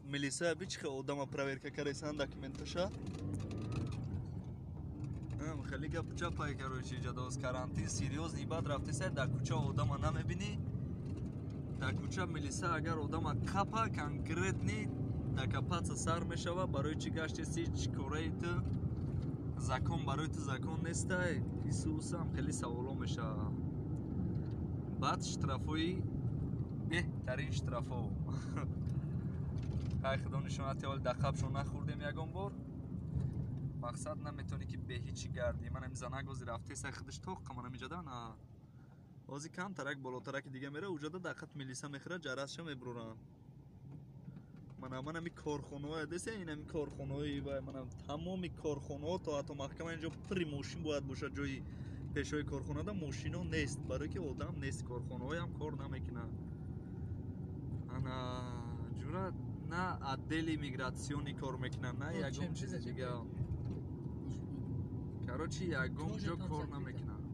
Милиса бичка одама проверка каресан документаша. Хеле гап чапай, короче, ҷадоз карантин серьёзный бад рафтеса, дар кӯча одама намебинӣ. Дар кӯча милиса агар одама қапа, конкретный докопаться сар мешава: барои чӣ гаштеси, чӣ кораи ту, закон барои ту закон нестай, исусам хеле саволо мешава. Баъд штрафҳои беҳтарин штрафҳо. Хай, худо нишонати, ҳоли дар қабшон нахӯрдем ягон бор. Мақсад, наметавонӣ ки бе ҳичи гардӣ. Ман ами занак ҳозир рафтеса, худаш тоққа ман амиҷада на, ҳозир камтарак болотараки дига мера, уҷада дақат милиса мехӯра, ҷарасша мебуранд. Мана, ман ами корхонаҳое деса, ин ами корхонаҳои, мана, тамоми корхонаҳо то ҳатто маҳкама инҷо пури мошин бояд бошад. Ҷои пешои корхонада мошино нест, барое ки одам нест, корхонаҳоям кор намекунанд. Ана ҷура на отдели миграционный кор мекунанд, на ягон чизи дига. Короче, ягон ҷо кор намекунанд.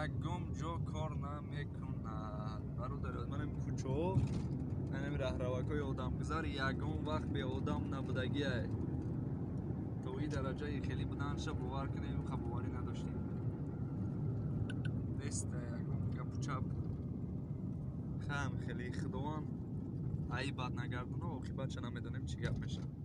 Ягон ҷо кор намекунад, бародар. Манами кӯчаҳо, манами раҳравакҳои одамгузар ягон вақт беодам набудагиай. То и дараҷаи хеле буданша, бовар кунем, боварӣ надоштем. Неста ягон гапу чап. Хам хеле, худованд айбат нагардона, оқибатша намедонем чӣ гап мешавад.